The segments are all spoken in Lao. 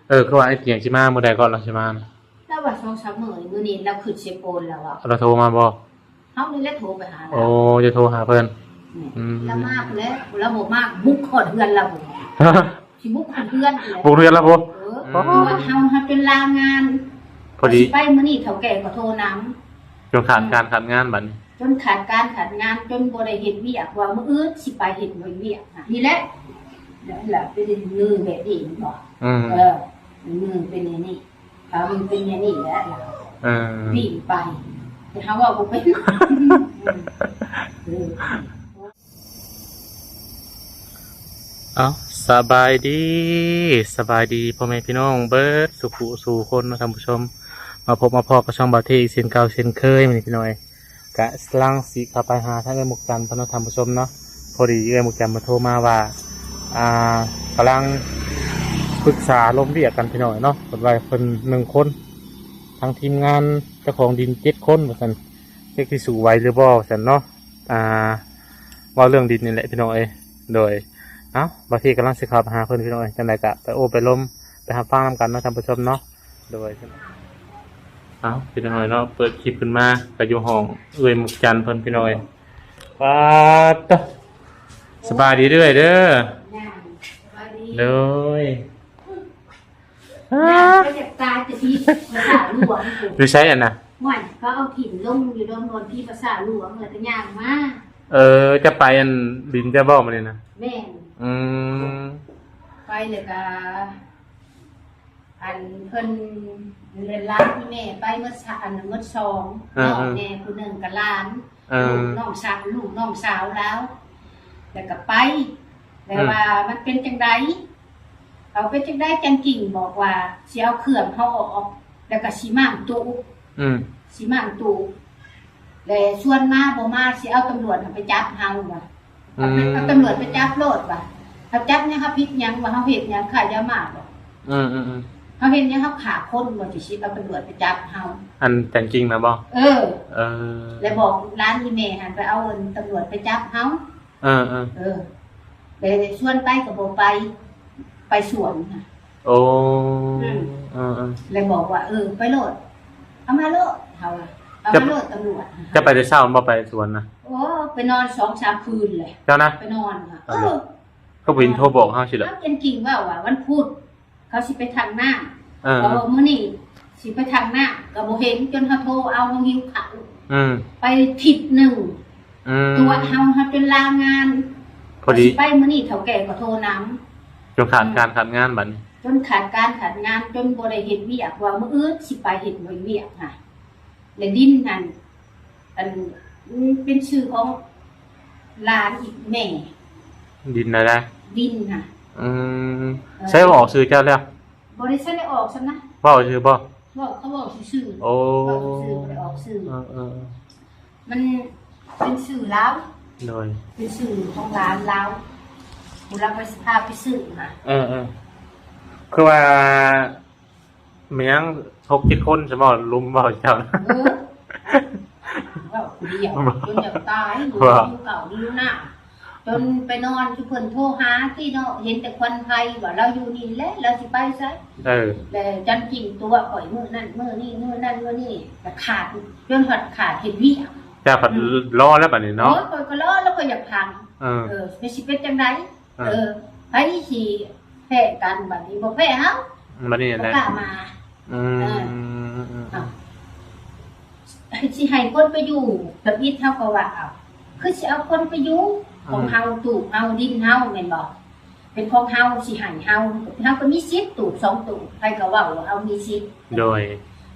ເອີ ຄືວ່າໄອ້ຕຽງຊິມາມື້ໃດເກາະ ລາວຊິມານະ? ລາວວ່າສອງສາມມື້ນີ້ ມື້ນີ້ລາວຂຶ້ນເຊໂປນແລ້ວວ່າ ລາວໂທມາບໍ່? ເຮົານີ້ແຫຼະໂທໄປຫາລາວ. ໂອ້ ຈະໂທຫາເພິ່ນ. ແມ່ນ. ອືມ ລາວມາພຸ້ນແຫຼະ ລາວບໍ່ມາ ບຸກຮອດເຮືອນລາວພຸ້ນ. ຊິບຸກຮອດເຮືອນພຸ້ນແຫຼະ ບຸກເຮືອນລາວພຸ້ນ. ເອີ ອືມ ເຮົາ ເຮົາຈົນລາງານ ພໍດີ ຊິໄປມື້ນີ້ເຖົ້າແກ່ກໍໂທນຳ ຈົນຂາດການຂາດງານບັດນີ້ ຈົນຂາດການຂາດງານ ຈົນບໍ່ໄດ້ເຮັດວຽກ ວ່າມື້ອື່ນຊິໄປເຮັດວຽກຫັ້ນ ນີ້ແຫຼະ ແລ້ວເປັນງືແບບນີ້ແມ່ນບໍ່? ອືມ ເອີ ງືເປັນແນວນີ້ ເຂົາເປັນແນວນີ້ແຫຼະ ເອີ ປີນໄປ ແຕ່ເຮົາເວົ້າບໍ່ເປັນ. ເອີ ເອົ້າ ສະບາຍດີ ສະບາຍດີພໍ່ແມ່ພີ່ນ້ອງເບິດສູ່ຜູ້ສູ່ຄົນເນາະທ່ານຜູ້ຊົມ ມາພົບມາພໍ້ກັບຊ່ອງບ່າວເທອີກເຊັ່ນເກົ່າເຊັ່ນເຄີຍ. ມື້ນີ້ພີ່ນ້ອງເອີຍ ກະກຳລັງຊິເຂົ້າໄປຫາທາງເອື້ອຍມຸກຈັນເພິ່ນເນາະທ່ານຜູ້ຊົມເນາະ. ພໍດີເອື້ອຍມຸກຈັນເພິ່ນໂທມາວ່າ ອ່າ ກຳລັງປຶກສາລົມວຽກກັນພີ່ນ້ອງເນາະ. ເພິ່ນວ່າເພິ່ນໜຶ່ງຄົນ ທັງທີມງານເຈົ້າຂອງດິນເຈັດຄົນວ່າຊັ້ນ ຈັກຊິສູ້ໄຫວຫຼືບໍ່ວ່າຊັ້ນເນາະ. ອ່າ ເວົ້າເລື່ອງດິນນີ້ແຫຼະພີ່ນ້ອງເອີຍ. ໂດຍ ເອົ້າ ບ່າວເທກຳລັງຊິເຂົ້າໄປຫາເພິ່ນພີ່ນ້ອງເອີຍ. ຈັ່ງໃດກະໄປໂອ້ໄປລົມ ໄປຮັບຟັງນຳກັນເນາະທ່ານຜູ້ຊົມເນາະ. ໂດຍ ເອົ້າ ພີ່ນ້ອງເອີຍເນາະ ເປີດຄລິບຂຶ້ນມາກະຢູ່ຫ້ອງເອື້ອຍມຸກຈັນເພິ່ນພີ່ນ້ອງເອີຍ. ປາດໂທ້ ສະບາຍດີເອື້ອຍເດີ. ໂດຍ ຍ່າງໄປຈາກຕາຍຈະຜີພາສາຫຼວງ ຢູ່ໃສຫັ້ນນະ? ຫ້ວຍ ເຂົາເອົາຖິ້ມລົງຢູ່ດອນບອນຜີພາສາຫຼວງ ແລ້ວກໍຍ່າງມາ. ເອີ ຈະໄປອັນດິນເຈົ້າບໍ່ມື້ນີ້ນະ? ແມ່ນ. ອືມ ໄປແລ້ວກໍ ອັນເພິ່ນ ຫຼານອີ່ແມ່ໄປໝົດ ອັນໝົດສອງ ເອີ ນ້ອງແດ່ ຜູ້ໜຶ່ງກໍຫຼານ ເອີ ລູກນ້ອງສາວ ລູກນ້ອງສາວລາວ ແລ້ວກໍໄປ ແລ້ວວ່າ ອືມ ມັນເປັນຈັ່ງໃດ? ເຂົາເປັນຈັ່ງໃດ? ຈັນກິ່ງບອກວ່າຊິເອົາເຄື່ອງເຮົາອອກ ແລ້ວກໍຊິມ້າງຕູ້ ອືມ ຊິມ້າງຕູ້ ແລະ ຊວນມາບໍ່ມາ ຊິເອົາຕຳຫຼວດໄປຈັບເຮົາວ່າ. ອືມ ເອົາຕຳຫຼວດໄປຈັບໂລດວ່າ ເຮົາຈັບຫຍັງ ເຮົາຜິດຫຍັງ ວ່າເຮົາເຮັດຫຍັງ ຄ້າຢາໝ້າບໍ່? ອືມໆໆ ເຮົາເຮັດຫຍັງ ເຮົາຂ້າຄົນບໍ່? ຊິຊິເອົາຕຳຫຼວດໄປຈັບເຮົາ. ອັນຈັນກິ່ງນະບໍ່? ເອີ ເອີ ແລ້ວບອກຫຼານອີ່ແມ່ຫັ້ນໄປເອົາອັນຕຳຫຼວດໄປຈັບເຮົາ. ເອີໆ ເອີ ແຕ່ຊວນໄປກໍບໍ່ໄປ ໄປສວນນະ. ໂອ້ ອືມ ເອີໆ ແລ້ວບອກວ່າ ເອີ ໄປໂລດ ເອົາມາໂລດ ເຮົາວ່າ ເອົາມາໂລດຕຳຫຼວດ. ເຈົ້າໄປແຕ່ເຊົ້າບໍ່ ໄປສວນນະ? ໂອ້ ໄປນອນສອງສາມຄືນແຫຼະ. ເຈົ້ານະ? ໄປນອນ. ເອີ ເຂົາບໍ່ເຫັນໂທບອກເຮົາຊິດອກ. ເອົາ ຈັນກິ່ງເວົ້າວ່າວັນພຸດ ເຂົາຊິໄປທາງນ້ຳ ເອີ ເຂົາວ່າມື້ນີ້ຊິໄປທາງນ້ຳ ກໍບໍ່ເຫັນ ຈົນເຮົາໂທເອົາ ເຮົາຫິວເຂົ້າ ອືມ ໄປທິດໜຶ່ງ ອືມ ຕົວະເຮົາ ເຮົາຈົນລາງານ ພໍດີ ຊິໄປມື້ນີ້ເຖົ້າແກ່ກໍໂທນຳ ຈົນຂາດ ອືມ ການຂາດງານບັດນີ້ ຈົນຂາດການຂາດງານ ຈົນບໍ່ໄດ້ເຮັດວຽກ ວ່າມື້ອື່ນຊິໄປເຮັດວຽກຫັ້ນ ແລະ ດິນຫັ້ນ ອັນ ເປັນຊື່ຂອງຫຼານອີກແມ່. ດິນນະນະ? ດິນນະ. ອືມ ເອີ ໃສວ່າອອກຊື່ເຈົ້າແລ້ວ? ບໍ່ໄດ້ ບໍ່ໄດ້ອອກຊ້ຳນະ. ເວົ້າຊື່ບໍ່? ເວົ້າ ເຂົາເວົ້າຊື່ໆ. ໂອ້ ເວົ້າຊື່ໆ ບໍ່ໄດ້ອອກຊື່. ເອີໆ ມັນເປັນຊື່ລາວ. ໂດຍ ເປັນຊື່ຂອງຫຼານລາວ ຜູ້ລາວໄປ ພາໄປຊື້ນະ. ເອີໆ ຄືວ່າ ແມ່ນຫຍັງ ຫົກເຈັດຄົນ ສະເວົ້າລຸມເວົ້າເຈົ້ານະ. ເອີ ເວົ້າຜູ້ດຽວ ຈົນຢາກຕາຍ ຢູ່ເກົ່າຢູ່ນາ ຈົນໄປນອນ ຄືເພິ່ນໂທຫາຕິເນາະ ເຫັນແຕ່ຄວັນໄຟ ວ່າລາວຢູ່ນີ້ແຫຼະ ລາວຊິໄປໃສ? ເອີ ແລ້ວຈັນກິ່ງຕົວະຂ້ອຍມື້ນັ້ນມື້ນີ້ ມື້ນັ້ນມື້ນີ້ ກະຂາດ ຈົນຮອດຂາດເຮັດວຽກ. ເຈົ້າພັດ ອືມ ລໍແລ້ວບັດນີ້ເນາະ. ໂອ້ຍ ຂ້ອຍກໍລໍແລ້ວ ຂ້ອຍຢາກຟັງ. ເອີ ເອີ ຊິເປັນຈັ່ງໃດ? ເອີ ເອີ ໃຜຊິແພ້ກັນບັດນີ້ ບໍ່ແພ້ເຮົາ ບັດນີ້ແຫຼະ ບໍ່ກ້າມາ. ອືມ ເອີ ເອີ ເອີ ເອົ້າ ຊິໃຫ້ຄົນໄປຢູ່ທຳອິດ ເຮົາກໍວ່າ ເອົ້າ ຄືຊິເອົາຄົນໄປຢູ່ ອືມ ຂອງເຮົາ ຕູບເຮົາ ດິນເຮົາ ແມ່ນບໍ່? ເປັນຂອງເຮົາ ຊິໃຫ້ເຮົາ ເຮົາກໍມີສິດ ຕູບສອງຕູບ ໃຜກໍເວົ້າວ່າເຮົາມີສິດ. ໂດຍ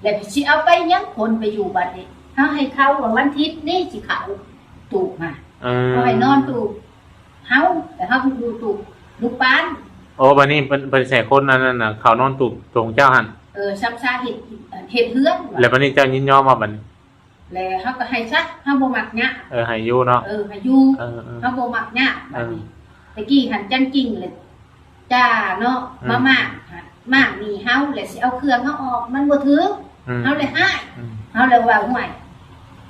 ແລ້ວຊິເອົາໄປຫຍັງ ຄົນໄປຢູ່ບັດນີ້ ເຮົາໃຫ້ເຂົາວ່າວັນທິດນີ້ຊິເຂົ້າຕູບມາ. ເອີ ເຮົາໃຫ້ນອນຕູບ ເຮົາ ແຕ່ເຮົາຢູ່ຕູບລູກບ້ານ. ໂອ້ ບັດນີ້ເພິ່ນ ເພິ່ນໃຫ້ຄົນອັນນັ້ນນະ ເຂົ້ານອນຕູບຕົວຂອງເຈົ້າຫັ້ນ. ເອີ ຊຳຊາເຮັດ ເຮັດເຮືອນ. ແລ້ວບັດນີ້ເຈົ້າຍິນຍອມບໍ່ບັດນີ້? ແລ້ວເຮົາກໍໃຫ້ຊະ ເຮົາບໍ່ມັກຍາກ. ເອີ ໃຫ້ຢູ່ເນາະ. ເອີ ໃຫ້ຢູ່. ເອີໆ ເຮົາບໍ່ມັກຍາກບັດນີ້. ເອີ ແຕ່ກີ້ຫັ້ນຈັນກິ່ງເລີຍ ຈ້າເນາະ ອືມ ມາມ້າງ ມ້າງໜີເຮົາ ແລະຊິເອົາເຄື່ອງເຮົາອອກ ມັນບໍ່ຖືກ. ອືມ ເຮົາເລີຍຮ້າຍ. ອືມ ເຮົາເລີຍວ່າ ຫ້ວຍ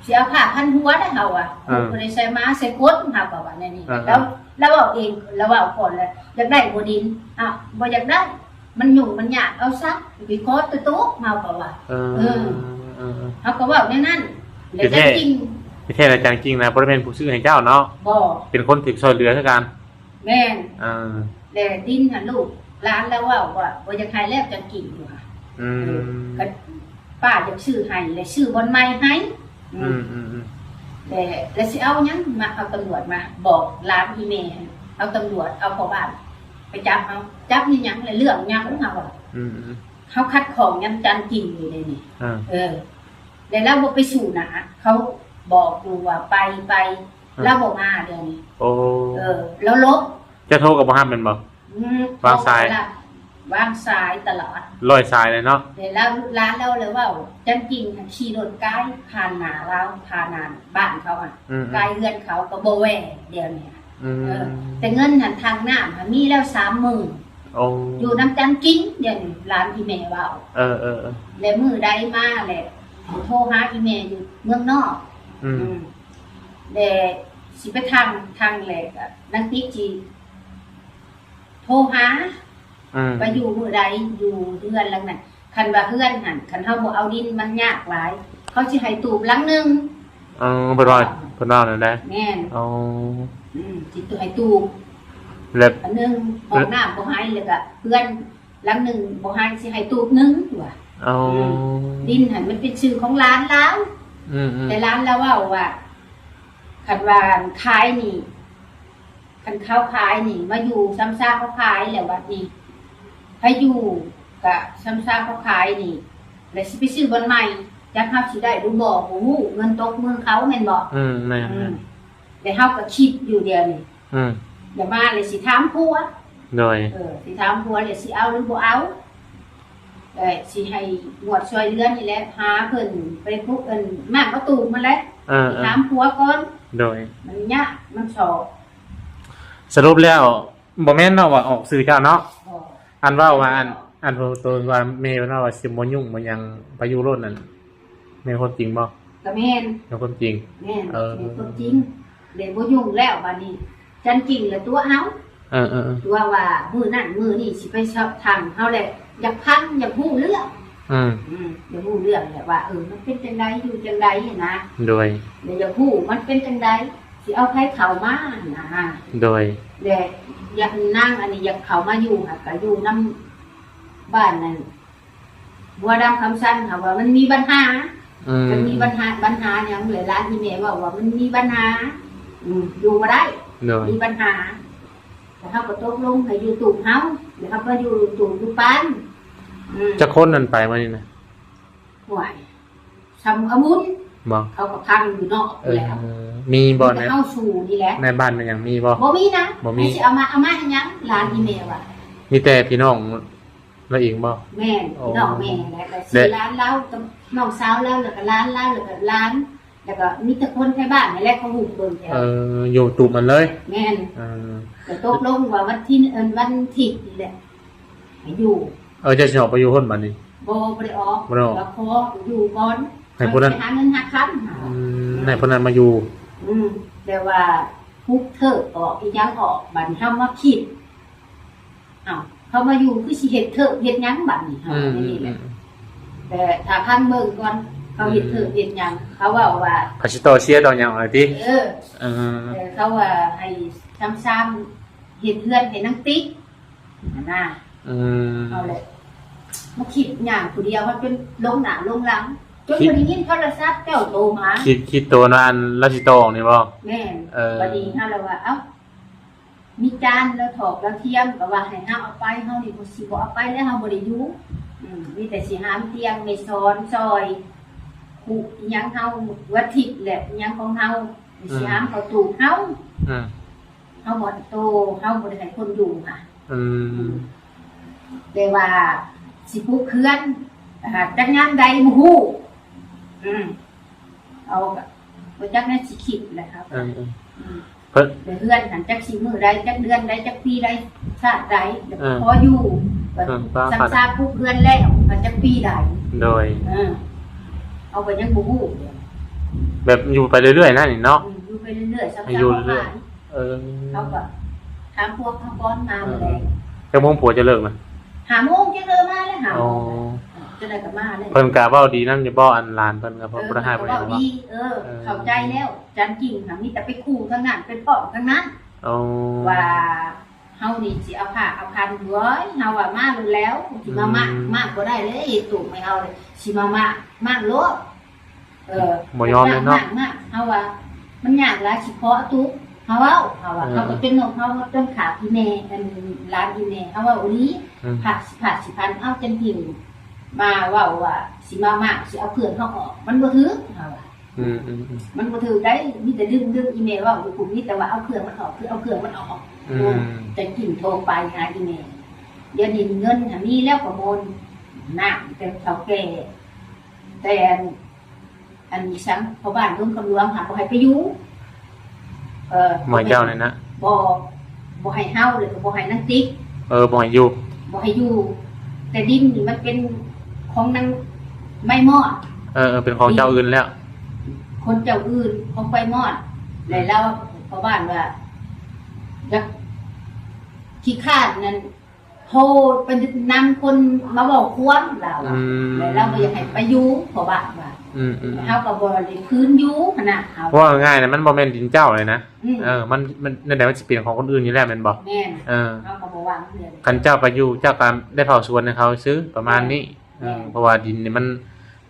ຊິເອົາຜ້າພັນຫົວໄດ້ ເຮົາວ່າ. ເອີ ບໍ່ໄດ້ໃສ່ໝາໃສ່ຄົນ ເຮົາກໍວ່າແນວນີ້. ເອີໆ ແລ້ວລາວເວົ້າເອງ ລາວເວົ້າກ່ອນແລ້ວ ຢາກໄດ້ບໍ່ດິນ? ອ້າວ ບໍ່ຢາກໄດ້. ມັນຫຍຸ້ງມັນຍາກ ເອົາຊະ ໄປຂໍໂຕໂຕ ເຮົາກໍວ່າ ເອີ ເອີ ເອີ ເຮົາກໍເວົ້າແນວນັ້ນ. ແລ້ວຈັງຈິງ ທີ່ແທ້ແລ້ວຈັງຈິງນະ ບໍ່ໄດ້ແມ່ນຜູ້ຊື້ໃຫ້ເຈົ້າເນາະ? ບໍ່ ເປັນຄົນຖືກຊ່ອຍເຫຼືອຄືກັນ. ແມ່ນ ເອີ ແລະດິນຫັ້ນລູກຫຼານລາວເວົ້າວ່າບໍ່ຢາກໃຫ້ແລ້ວຈັງກິນຢູ່ຫັ້ນ. ອືມ ເອີ ກໍປ້າຢາກຊື້ໃຫ້ ແລະຊື້ບ່ອນໃໝ່ໃຫ້. ອືມ ອືມ ອືມ ແລະ ແລະຊິເອົາຫຍັງມາ ເອົາຕຳຫຼວດມາ ບອກຫຼານອີ່ແມ່ ເອົາຕຳຫຼວດ ເອົາພໍ່ບ້ານໄປຈັບເອົາ. ຈັບເຮັດຫຍັງ ແລະເລື່ອງຫຍັງ ເຮົາວ່າ. ອືມ ອືມ ເຮົາຂັດຂ້ອງນຳຈັນຈິງຢູ່ເດນີ້. ເອີ ເອີ ແລະລາວບໍ່ໄປສູ້ໜ້າ ເຂົາບອກຢູ່ວ່າໄປ ໄປ ເອີ ລາວບໍ່ມາດຽວນີ້. ໂອ້ ເອີ ລາວຫຼົບ. ເຈົ້າໂທກໍບໍ່ຮັບແມ່ນບໍ່? ອືມ ວາງສາຍ ວາງສາຍຕະຫຼອດ ຮ້ອຍສາຍເລີຍເນາະ. ແລ້ວຫຼານລາວເລີຍເວົ້າ ຈັນຈິງຫັ້ນຂີ່ລົດກາຍຜ່ານໜ້າລາວ ຜ່ານໜ້າບ້ານເຂົາຫັ້ນ ອືມໆ ກາຍເຮືອນເຂົາກໍບໍ່ແວ່ດຽວນີ້. ອືມ ເອີ ແຕ່ເງິນຫັ້ນທາງນ້ຳຫັ້ນມີແລ້ວສາມໝື່ນ. ໂອ້ ຢູ່ນຳຈັນຈິງດຽວນີ້ ຫຼານອີ່ແມ່ເວົ້າ. ເອີໆໆ ແລະມື້ໃດມາແຫຼະ ໂທຫາອີ່ແມ່ຢູ່ເມືອງນອກ. ອືມ ອືມ ແລະຊິໄປທາງ ທາງແລະນາງຕິກຊິ ໂທຫາ ອືມ ວ່າຢູ່ມື້ໃດ ຢູ່ເຮືອນຫຼັງນັ້ນ. ຄັນວ່າເຮືອນຫັ້ນ ຄັນເຮົາບໍ່ເອົາດິນ ມັນຍາກຫຼາຍ ເຂົາຊິໃຫ້ຕູບຫຼັງໜຶ່ງ. ເອີ ເພິ່ນວ່າ ເພິ່ນວ່າແນວໃດ? ແມ່ນ ອໍ ອືມ ຊິໃຫ້ຕູບ ແລ້ວອັນໜຶ່ງ ຫ້ອງນ້ຳບໍ່ໃຫ້ ແລ້ວກະເຮືອນຫຼັງໜຶ່ງບໍ່ໃຫ້ ຊິໃຫ້ຕູບໜຶ່ງວ່າ. ອໍ ອືມ ດິນຫັ້ນມັນເປັນຊື່ຂອງຫຼານລາວ. ອືມໆ ແຕ່ຫຼານລາວເວົ້າວ່າ ຄັນວ່າຂາຍນີ້ ຄັນເຂົາຂາຍນີ້ ມາຢູ່ຊຳຊາເຂົາຂາຍແລ້ວ ບັດນີ້ໃຜຢູ່ກະຊຳຊາເຂົາຂາຍນີ້ ແລ້ວຊິໄປຊື້ບ່ອນໃໝ່ ຈັກເຮົາຊິໄດ້ຫຼືບໍ່ ບໍ່ຮູ້ ເງິນຕົກມືເຂົາແມ່ນບໍ່? ອືມ ແມ່ນ ອືມ ແລ້ວເຮົາກໍຄິດຢູ່ດຽວນີ້. ອືມ ແລ້ວມາແລ້ວຊິຖາມຜົວ. ໂດຍ ເອີ ຊິຖາມຜົວແລ້ວຊິເອົາຫຼືບໍ່ເອົາ. ແລ້ວຊິໃຫ້ງວດຊ່ອຍເດືອນນີ້ແຫຼະ ຫາເພິ່ນໄປປຸກ ອັນ ໝາກມາຕູມຫັ້ນແຫຼະ. ເອີໆ ຖາມຜົວກ່ອນ. ໂດຍ ມັນຍາກ ມັນຊອກ. ສະຫຼຸບແລ້ວບໍ່ແມ່ນເນາະວ່າອອກຊື່ເຈົ້າເນາະ? ບໍ່ ອັນເວົ້າວ່າ ອັນ ອັນໂຕວ່າແມ່ເພິ່ນເວົ້າວ່າຊິບໍ່ຫຍຸ້ງບໍ່ຫຍັງ ໄປຢູ່ໂລດນັ້ນ ແມ່ນຄວາມຈິງບໍ່? ກໍແມ່ນ ແມ່ນຄວາມຈິງ. ແມ່ນ ເອີ ແມ່ນຄວາມຈິງ. ແລ້ວບໍ່ຫຍຸ້ງແລ້ວ ບາດນີ້ຈັນຈິງລະຕົວະເຮົາ. ເອີໆໆ ຕົວະວ່າມື້ນັ້ນມື້ນີ້ຊິໄປສອບຖາມເຮົາແຫຼະ ຢາກຟັງ ຢາກຮູ້ເລື່ອງ. ອືມ ອືມ ຢາກຮູ້ເລື່ອງແຫຼະວ່າ ເອີ ມັນເປັນຈັ່ງໃດ ຢູ່ຈັ່ງໃດຫັ້ນນະ. ໂດຍ ແລ້ວຢາກຮູ້ມັນເປັນຈັ່ງໃດ ຊິເອົາໃຜເຂົ້າມາຫັ້ນນະ. ໂດຍ ແລະຢາກ ນາງອັນນີ້ຢາກເຂົ້າມາຢູ່ ຫາກະຢູ່ນຳບ້ານນັ້ນ ບົວດຳຄຳສັນ ເຂົາວ່າມັນມີບັນຫາ. ອືມ ມັນມີບັນຫາ ບັນຫາຫຍັງ ແລະຫຼານອີ່ແມ່ເວົ້າວ່າມັນມີບັນຫາ. ອືມ ຢູ່ບໍ່ໄດ້. ໂດຍ ມີບັນຫາ. ແລ້ວເຮົາກໍຕົກລົງໃຫ້ຢູ່ຕູບເຮົາ ແລ້ວເຮົາກໍຢູ່ຕູບຢູ່ປານ. ອືມ ຈັກຄົນນັ້ນໄປມື້ນີ້ນະ? ໂອ້ຍ ຊຳອະບຸນບໍ່ ເຂົາກໍພັງຢູ່ນອກ. ເອີ ແລ້ວມີບໍ່ ມີແຕ່ເຮົາສູ້ນີ້ແຫຼະ. ໃນບ້ານມັນຍັງມີບໍ່? ບໍ່ມີນະ. ບໍ່ມີ. ຊິເອົາມາ ເອົາມາເຮັດຫຍັງ? ຫຼານອີ່ແມ່ວ່າ ມີແຕ່ພີ່ນ້ອງລາວເອງບໍ່? ແມ່ນ ພີ່ນ້ອງແມ່ແຫຼະ ແລ້ວສີ່ຫຼານລາວກັບນ້ອງສາວລາວ ແລ້ວກໍຫຼານລາວ ແລ້ວກໍຫຼານ ແລ້ວກໍມີແຕ່ຄົນໄທບ້ານນີ້ແຫຼະ ເຂົາຫຸ້ມເບິ່ງແຖວ. ເອີ ຢູ່ຕູບມັນເລີຍ. ແມ່ນ. ເອີ ກໍຕົກລົງວ່າວັນທີ ເອີ ວັນທິດນີ້ແຫຼະໃຫ້ຢູ່. ເອີ ເຈົ້າຊິອອກໄປຢູ່ພຸ້ນບັດນີ້? ບໍ່ ບໍ່ໄດ້ອອກ. ບໍ່ໄດ້ອອກ. ກໍຂໍຢູ່ກ່ອນ ໃຫ້ຜູ້ນັ້ນ ໄປຫາເງິນຫາຄຳ. ອືມ ໃຫ້ຜູ້ນັ້ນມາຢູ່. ອືມ ແຕ່ວ່າປຸກເທີກອອກ ອີຫຍັງອອກ ບັດນີ້ເຮົາມາຄິດ ອ້າວ ເຂົາມາຢູ່ຄືຊິເຮັດເທີກເຮັດຫຍັງບັດນີ້ ເຮົາ ອືມ ແນວນີ້ແຫຼະ. ອືມ ແຕ່ຖ້າຟັງເບິ່ງກ່ອນ ເຂົາເຮັດເທີກ ອືມ ເຮັດຫຍັງ ເຂົາເວົ້າວ່າ ເຂົາຊິຕໍ່ເສຍຕໍ່ຫຍັງວ່າຕິ? ເອີ ເອີ ເອີ ເຂົາວ່າໃຫ້ຊຳຊາມເຮັດເຮືອນໃຫ້ນາງຕິກຫັ້ນນະ. ອືມ ເອົາແຫຼະ ມາຄິດຍ່າງຜູ້ດຽວ ມັນຈົນຫຼົງໜ້າຫຼົງຫຼັງ ຈົນບໍ່ໄດ້ຍິນໂທລະສັບເຈົ້າໂທມາ. ຄິດ ຄິດໂຕນັ້ນລາວຊິຕໍ່ອອກນີ້ບໍ່? ແມ່ນ. ເອີ ບັດນີ້ເຮົາລະວ່າ ເອົ້າ ມີຈານລະຖອກລະທຽມ ກໍວ່າໃຫ້ເຮົາເອົາໄປ ເຮົານີ້ບໍ່ ຊິບໍ່ເອົາໄປແລ້ວ ເຮົາບໍ່ໄດ້ຢູ່. ອືມ ມີແຕ່ຊິຫາມຕຽງແມ່ສອນຊ່ອຍ ຄຸອີ່ຫຍັງເຮົາ ວັດທິດແຫຼະ ອີ່ຫຍັງຂອງເຮົາ ອືມ ຊິຫາມເຂົ້າຕູ້ເຮົາ. ອືມ ເຮົາບໍ່ໂຕ ເຮົາບໍ່ໄດ້ໃຫ້ຄົນຢູ່ຫະ. ອືມ ອືມ ແຕ່ວ່າຊິປຸກເຮືອນ ອ່າ ຈັກຍາມໃດບໍ່ຮູ້. ອືມ ເຮົາກໍບໍ່ຈັກແນວຊິຄິດແຫຼະ ເຮົາກໍ ອືມ ອືມ ເພິ່ນ ແຕ່ເຮືອນຫັ້ນຈັກຊິມື້ໃດ ຈັກເດືອນໃດ ຈັກປີໃດ ຊາດໃດ ເອີ ພໍຢູ່ ເອີ ຊຳຊາປຸກເຮືອນແລ້ວ ມັນຈັກປີໃດ. ໂດຍ ເອີ ເຮົາກໍຍັງບໍ່ຮູ້ ແບບຢູ່ໄປເລື້ອຍໆນັ້ນນີ້ເນາະ. ອືມ ຢູ່ໄປເລື້ອຍໆ ຊຳຊາ ຢູ່ເລື້ອຍໆ. ເອີ ເຂົາກໍຖາມພວກເຂົາກ່ອນມາ ເອີ ແລ້ວ. ຈັກໂມງຜົວຈະເລີກນະ? ຫ້າໂມງຈັ່ງເລີມາແລ້ວ ຫ້າໂມງ ອໍ ຈັ່ງໃດກໍມາແລ້ວ. ເພິ່ນກໍເວົ້າດີນຳຢູ່ບໍ່? ອັນຫຼານເພິ່ນກໍບໍ່ ເອີ ເພິ່ນກໍເວົ້າດີ ເອີ ເອີ ເອີ ເຂົ້າໃຈແລ້ວ. ຈັນກິງຫັ້ນມີແຕ່ໄປຂູ່ທາງນັ້ນ ໄປຟ້ອງທາງນັ້ນ ອໍ ວ່າເຮົານີ້ຊິເອົາຜ້າເອົາຄັນ ໂອ້ຍ ເຮົາວ່າມາໂລດແລ້ວ ຊິມາມາກ ອືມ ມາກບໍ່ໄດ້ເລີຍ ເຮັດໂຕໃຫ້ເຮົາເລີຍ ຊິມາມາກ ມາກໂລດ. ເອີ ບໍ່ຍອມເລີຍເນາະ ເຮົາວ່າມັນຍາກຫຼາຍ ຊິຂໍຕຸກ ເຮົາເວົ້າ ເຮົາວ່າ ເອີ ເຮົາກໍເປັນນົກ ເຮົາຈົນຂາດອີ່ແມ່ ອັນຫຼານອີ່ແມ່ ເຮົາເວົ້າອີ່ຫຼີ ອືມ ພາກສິພາກສິພັນ ເອົາຈັນກິງມາເວົ້າວ່າ ຊິມາມາກ ຊິເອົາເຄື່ອງເຮົາອອກ ມັນບໍ່ຖືກ ເຮົາວ່າ ອືມໆໆ ມັນບໍ່ຖືກໃດ໋ ມີແຕ່ດຶງ ດຶງອີ່ແມ່ເວົ້າຢູ່ພຸ້ນ ມີແຕ່ວ່າເອົາເຄື່ອງມັນອອກ ຄືເອົາເຄື່ອງມັນອອກ ອືມ ອືມ ຈັນກິງໂທໄປຫາອີ່ແມ່ ດຽວນີ້ເງິນຫາມີແລ້ວ ປະມູນນາງ ແຕ່ເຖົ້າແກ່ ແຕ່ ອັນນີ້ຊັ້ນ ພໍ່ບ້ານເມືອງຄຳຫຼວງຫາບໍ່ໃຫ້ໄປຢູ່ ເອີ ໝາຍເຈົ້ານີ້ນະ ບໍ່ ບໍ່ໃຫ້ເຮົາ ແລ້ວກໍບໍ່ໃຫ້ນາງຕິກ ເອີ ບໍ່ໃຫ້ຢູ່ ບໍ່ໃຫ້ຢູ່ ແຕ່ດິນນີ້ມັນເປັນຂອງນາງໄມມອດ ເອີໆ ເປັນຂອງເຈົ້າອື່ນແລ້ວ ຄົນເຈົ້າອື່ນ ຂອງໄມມອດ ແລ້ວລາວ ພໍ່ບ້ານວ່າ ຢາກ ຂີ້ຄ້ານນັ້ນ ໂທໄປນຳຄົນມາເວົ້າຄວາມລາວ ອືມ ແລ້ວລາວບໍ່ຢາກໃຫ້ໄປຢູ່ ເພາະວ່າ ວ່າ ອືມໆ ເຮົາກໍບໍ່ໄດ້ຄືນຢູ່ຫັ້ນນະ ເຮົາ ເວົ້າງ່າຍໆນະ ມັນບໍ່ແມ່ນດິນເຈົ້າເລີຍນະ ອືມ ເອີ ມັນ ມັນ ແນວໃດມັນຊິເປັນຂອງຄົນອື່ນຢູ່ແລ້ວແມ່ນບໍ່? ແມ່ນ ເອີ ເຮົາກໍບໍ່ຫວັງເລື່ອງ ຄັນເຈົ້າໄປຢູ່ ເຈົ້າກໍໄດ້ເຝົ້າສວນໃຫ້ເຂົາຊື່ ປະມານນີ້ ແມ່ນ ເອີ ແມ່ນ ເພາະວ່າດິນນີ້ມັນ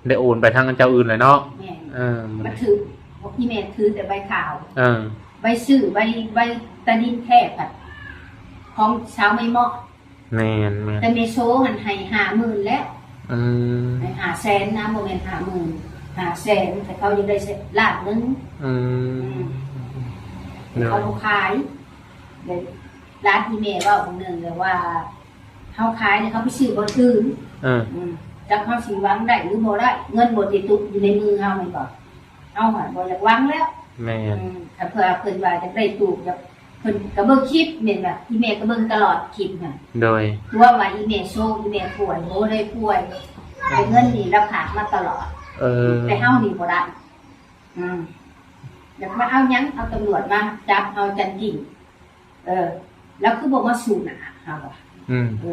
ໄດ້ໂອນໄປທາງເຈົ້າອື່ນແລ້ວເນາະ ແມ່ນ ເອີ ມັນຖືກ ອີ່ແມ່ຖືແຕ່ໃບຂາວ ເອີ ໃບຊື່ ໃບ ໃບຕາດິນແທ້ພັດຂອງຊາວໄມເມາະ ແມ່ນໆ ແຕ່ແມ່ໂຊຫັ້ນໃຫ້ຫ້າໝື່ນແລ້ວ ອືມ ໃຫ້ຫ້າແສນນະ ບໍ່ແມ່ນຫ້າໝື່ນ ຫ້າແສນ ແຕ່ເຂົາຍັງໄດ້ລ້ານໜຶ່ງ ອືມ ອືມ ໂດຍ ເຂົາບໍ່ຂາຍ ແລ້ວຫຼານອີ່ແມ່ເວົ້າມື້ໜຶ່ງແລ້ວວ່າ ເຮົາຂາຍແລ້ວເຮົາໄປຊື້ບ່ອນອື່ນ ເອີ ອືມ ຈັກເຮົາຊິຫວັງໄດ້ຫຼືບໍ່ໄດ້ ເງິນບໍ່ໄດ້ຕົກຢູ່ໃນມືເຮົາແມ່ນບໍ່? ເຮົາຫັ້ນບໍ່ຢາກຫວັງແລ້ວ ແມ່ນ ອືມ ຄັນເພື່ອເພິ່ນວ່າຢາກໄດ້ຕູກ ຢາກ ເພິ່ນກໍເບິ່ງຄລິບແມ່ນວ່າ ອີ່ແມ່ກໍເບິ່ງຕະຫຼອດຄລິບຫັ້ນ ໂດຍ ຕົວະວ່າອີ່ແມ່ໂຊ ອີ່ແມ່ປ່ວຍ ບໍ່ໄດ້ປ່ວຍ ແຕ່ເງິນນີ້ລາວຝາກມາຕະຫຼອດ ເອີ ແຕ່ເຮົານີ້ບໍ່ໄດ້ ອືມ ຢາກມາເອົາຫຍັງ ເອົາຕຳຫຼວດມາຈັບເຮົາ ຈັນກິງ ເອີ ລາວຄືບໍ່ມາສູ້ໜ້າເຮົາວ່າ ອືມ ເອີ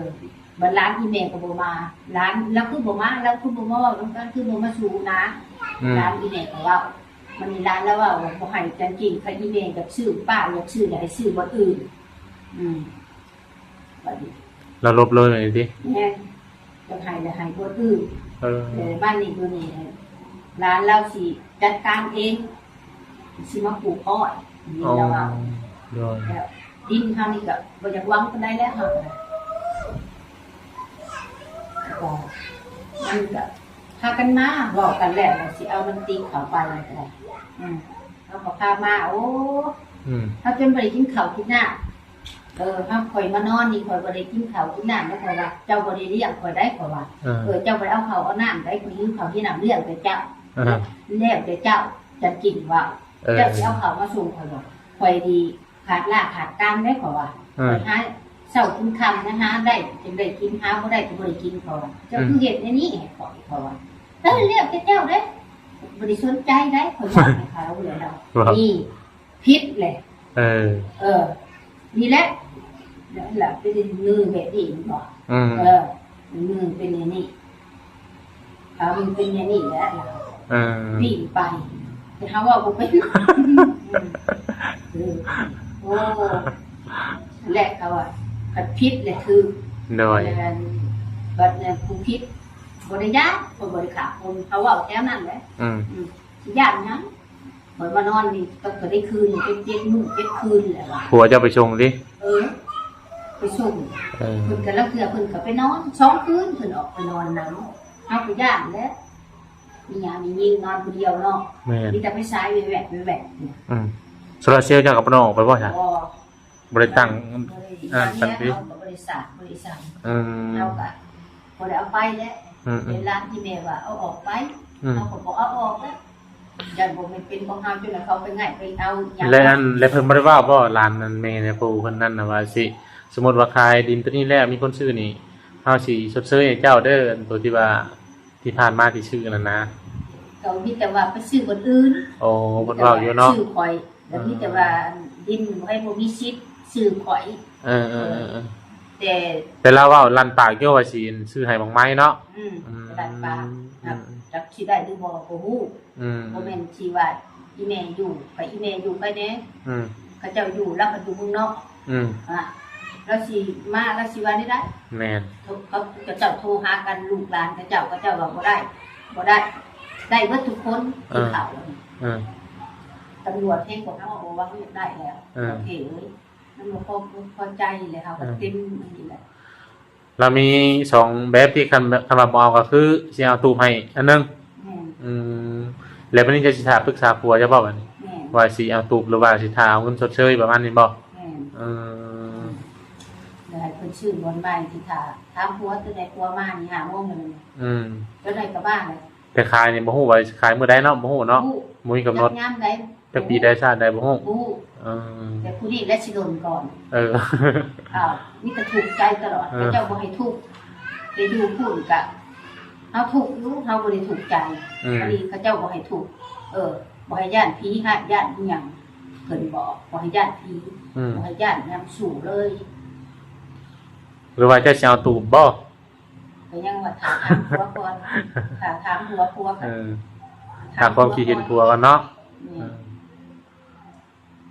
ບັດຫຼານອີ່ແມ່ກໍບໍ່ມາ ຫຼານລາວຄືບໍ່ມາ ລາວຄືບໍ່ມາເວົ້ານຳກັນ ຄືບໍ່ມາສູ້ໜ້າ ອືມ ຫຼານອີ່ແມ່ກໍເວົ້າ ບັດນີ້ຫຼານລາວເວົ້າວ່າບໍ່ໃຫ້ຈັນກິງ ຄັນອີ່ແມ່ຢາກຊື້ ປ້າຢາກຊື້ ຢາກໃຫ້ຊື້ບ່ອນອື່ນ ອືມ ບັດນີ້ລາວລົບເລີຍແມ່ນຕິ? ແມ່ນ ຢາກໃຫ້ລະໃຫ້ບ່ອນອື່ນ ເອີ ແຕ່ບ້ານນີ້ຢູ່ນີ້ ຫຼານລາວຊິຈັດການເອງ ຊິມາປູກອ້ອຍ ນີ້ລາວເວົ້າ ໂດຍ ແລ້ວດິນເຮົານີ້ກໍບໍ່ຢາກຫວັງປານໃດແລ້ວ ເຮົາກໍໄດ້ ກໍມັນກໍພາກັນມາ ເວົ້າກັນແລ້ວວ່າຊິເອົານາງຕິກເຂົ້າໄປກໍໄດ້ ອືມ ເຮົາກໍພາມາ ໂອ້ ອືມ ເຮົາຈົນບໍ່ໄດ້ກິນເຂົ້າກິນນ້ຳ ເອີ ເຮົາ ຂ້ອຍມານອນນີ້ ຂ້ອຍບໍ່ໄດ້ກິນເຂົ້າກິນນ້ຳ ແລ້ວຂ້ອຍວ່າ ເຈົ້າບໍ່ໄດ້ລ້ຽງຂ້ອຍໄດ໋ ຂ້ອຍວ່າ ເອີ ເອີ ເຈົ້າບໍ່ໄດ້ເອົາເຂົ້າເອົານ້ຳໄດ໋ ຂ້ອຍຫິວເຂົ້າຫິວນ້ຳ ລ້ຽງແຕ່ເຈົ້າ ເອີ ລ້ຽງແຕ່ເຈົ້າ ຈັນກິງເວົ້າ ເອີ ເຈົ້າຊິເອົາເຂົ້າມາສົ່ງຂ້ອຍບໍ່? ຂ້ອຍນີ້ຂາດລາຂາດການເດ້ ຂ້ອຍວ່າ ເອີ ຂ້ອຍຫາເຊົ້າກິນຄ່ຳນະ ຫາໄດ້ຈຶ່ງໄດ້ກິນ ຫາບໍ່ໄດ້ກໍບໍ່ໄດ້ກິນ ຂ້ອຍວ່າ ເຈົ້າ ອືມ ຄືເຮັດແນວນີ້ໃຫ້ຂ້ອຍ ຂ້ອຍວ່າ ເອີ ແລ້ວແຕ່ເຈົ້າເດ້ ບໍ່ໄດ້ສົນໃຈໄດ໋ ຂ້ອຍເວົ້າໃຫ້ເຂົາແລ້ວ ນີ້ ຜິດແຫຼະ ເອີ ເອີ ນີ້ແຫຼະ ລະເປັນມືແບບນີ້ແມ່ນບໍ່? ອືມ ເອີ ມືເປັນແນວນີ້ ຂາມັນເປັນແນວນີ້ແຫຼະ ເອີ ປີ້ງໄປ ແຕ່ເຮົາເວົ້າບໍ່ເປັນ ເອີ ໂອ້ ແລະເຂົາວ່າ ຄັນຜິດແຫຼະຖືກ ໂດຍ ບັດນັ້ນຜູ້ຜິດບໍ່ໄດ້ຢ້ານ ບໍ່ໄດ້ຂ້າຄົນ ເຂົາເວົ້າແນວນັ້ນແຫຼະ ອືມ ອືມ ຊິຢ້ານຫຍັງ? ຂ້ອຍມານອນນີ້ກໍ ກໍໄດ້ຄືນ ເຈັດ ເຈັດມື້ເຈັດຄືນແລ້ວວ່າ ຜົວເຈົ້າໄປສົ່ງຕິ? ເອີ ໄປສົ່ງ ເອີ ເພິ່ນກໍລາງເທື່ອເພິ່ນກໍໄປນອນ ສອງຄືນເພິ່ນອອກໄປນອນນຳ ເຮົາກໍຢ້ານແຫຼະ ມີຫຍັງມີຍິງນອນຜູ້ດຽວເນາະ ແມ່ນ ມີແຕ່ໄຟສາຍແວບໆ ແວບໆ ອືມ ໂຊລາເຊວເຈົ້າກໍບໍ່ໄດ້ອອກໄປບໍ່ຊະ? ບໍ່ ບໍ່ໄດ້ຕັ້ງ ບໍ່ໄດ້ ອັນນັ້ນຕິ ເຮົາກໍບໍ່ໄດ້ສ້າງ ບໍ່ໄດ້ສ້າງ ອືມ ເຮົາກໍບໍ່ໄດ້ເອົາໄປແຫຼະ ອືມໆ ເວລາທີ່ແມ່ວ່າເອົາອອກໄປ ອືມ ເຮົາກໍບໍ່ເອົາອອກແຫຼະ ຢ້ານບໍ່ແມ່ນເປັນຂອງເຮົາ ຈົນວ່າເຂົາໄປງ່າຍໄປເອົາຫຍັງ ແລະ ອັນ ແລະ ເພິ່ນບໍ່ໄດ້ເວົ້າບໍ່ ຫຼານນັ້ນ ແມ່ນະ ຜູ້ເພິ່ນນັ້ນນະ ວ່າຊິ ສົມມຸດວ່າຂາຍດິນໂຕນີ້ແລ້ວ ມີຄົນຊື້ນີ້ ເຮົາຊິຊົດເຊີຍໃຫ້ເຈົ້າເດີ ອັນໂຕທີ່ວ່າ ທີ່ຜ່ານມາທີ່ຊື້ນັ້ນນະ ກໍມີແຕ່ວ່າໄປຊື້ບ່ອນອື່ນ ໂອ້ ເພິ່ນເວົ້າຢູ່ເນາະ ຊື້ຂ້ອຍ ແລ້ວມີແຕ່ວ່າ ເອີ ດິນໃຜບໍ່ມີສິດຊື້ຂ້ອຍ ເອີໆໆໆ ແຕ່ ແຕ່ລາວເວົ້າລັ້ນປາກຢູ່ວ່າຊິຊື້ໃຫ້ໝາກໄມ້ເນາະ. ອືມ ອືມ ລັ້ນປາກ ອືມ ຈັກຊິໄດ້ຫຼືບໍ່ກໍບໍ່ຮູ້. ອືມ ບໍ່ແມ່ນຊິວ່າອີແມ່ຢູ່ ໄປອີແມ່ຢູ່ໄປແດ່. ອືມ ເຂົາເຈົ້າຢູ່ ລາວກໍຢູ່ເມືອງນອກ. ອືມ ອາ ລາວຊິມາ ລາວຊິວ່າແນວໃດ? ແມ່ນ ເຂົາ ເຂົາເຈົ້າໂທຫາກັນ ລູກຫຼານເຂົາເຈົ້າ ເຂົາເຈົ້າວ່າບໍ່ໄດ້ ບໍ່ໄດ້ ໄດ້ເບິດທຸກຄົນ ເອີ ທີ່ເຂົ້າ. ເອີ ຕຳຫຼວດແຮງກວ່າເຮົາ ເອົາວ່າເຮົາຢາກໄດ້ແລ້ວ. ເອີ ໂອເຄເອີຍ ມັນບໍ່ພໍ ບໍ່ພໍໃຈແລ້ວ ເຮົາກໍເຕັມອັນນີ້ແຫຼະ. ລາວມີສອງແບບທີ່ ຄັນ ຄັນວ່າບໍ່ເອົາກໍຄືຊິເອົາຕູບໃຫ້ອັນໜຶ່ງ. ແມ່ນ ອືມ ແລ້ວບັດນີ້ເຈົ້າຊິຖ້າປຶກສາຜົວເຈົ້າບໍ່ບັດນີ້? ແມ່ນ ວ່າຊິເອົາຕູບ ຫຼືວ່າຊິຖ້າເອົາເງິນຊົດເຊີຍປະມານນີ້ບໍ່? ແມ່ນ ອືມ ແລ້ວໃຫ້ເພິ່ນຊື້ບ່ອນໃໝ່ ຊິຖ້າ ຖາມຜົວ ຕົວໃດຜົວມານີ້ ຫ້າໂມງແລ້ວ. ອືມ ຕົວໃດກໍມາແລ້ວ. ແຕ່ຂາຍນີ້ບໍ່ຮູ້ວ່າຊິຂາຍມື້ໃດເນາະ ບໍ່ຮູ້ເນາະ ບໍ່ມີກຳນົດ ຈັກຍາມໃດ ຈັກປີໃດຊາດໃດບໍ່ຮູ້. ບໍ່ຮູ້ ເອີ ແຕ່ຜູ້ນີ້ແຫຼະຊິດົນກ່ອນ. ເອີ ອ້າວ ມີແຕ່ທຸກໃຈຕະຫຼອດ. ເອີ ເຂົາເຈົ້າບໍ່ໃຫ້ທຸກ ແຕ່ຢູ່ພຸ້ນກະເຮົາທຸກຢູ່ ເຮົາບໍ່ໄດ້ທຸກໃຈ. ອືມ ອັນນີ້ເຂົາເຈົ້າບໍ່ໃຫ້ທຸກ ເອີ ບໍ່ໃຫ້ຢ້ານຜີຮ້າຍ ຢ້ານອີຫຍັງ ເພິ່ນບອກ ບໍ່ໃຫ້ຢ້ານຜີ. ອືມ ບໍ່ໃຫ້ຢ້ານຫຍັງສູ້ເລີຍ. ຫຼືວ່າເຈົ້າຊິເອົາຕູບບໍ່? ກໍຍັງວ່າຖ້າຖາມຜົວກ່ອນ ຖ້າຖາມຜົວ ຜົວກໍ ເອີ ຖາມຄວາມຄິດເຫັນຜົວກ່ອນເນາະ. ແມ່ນ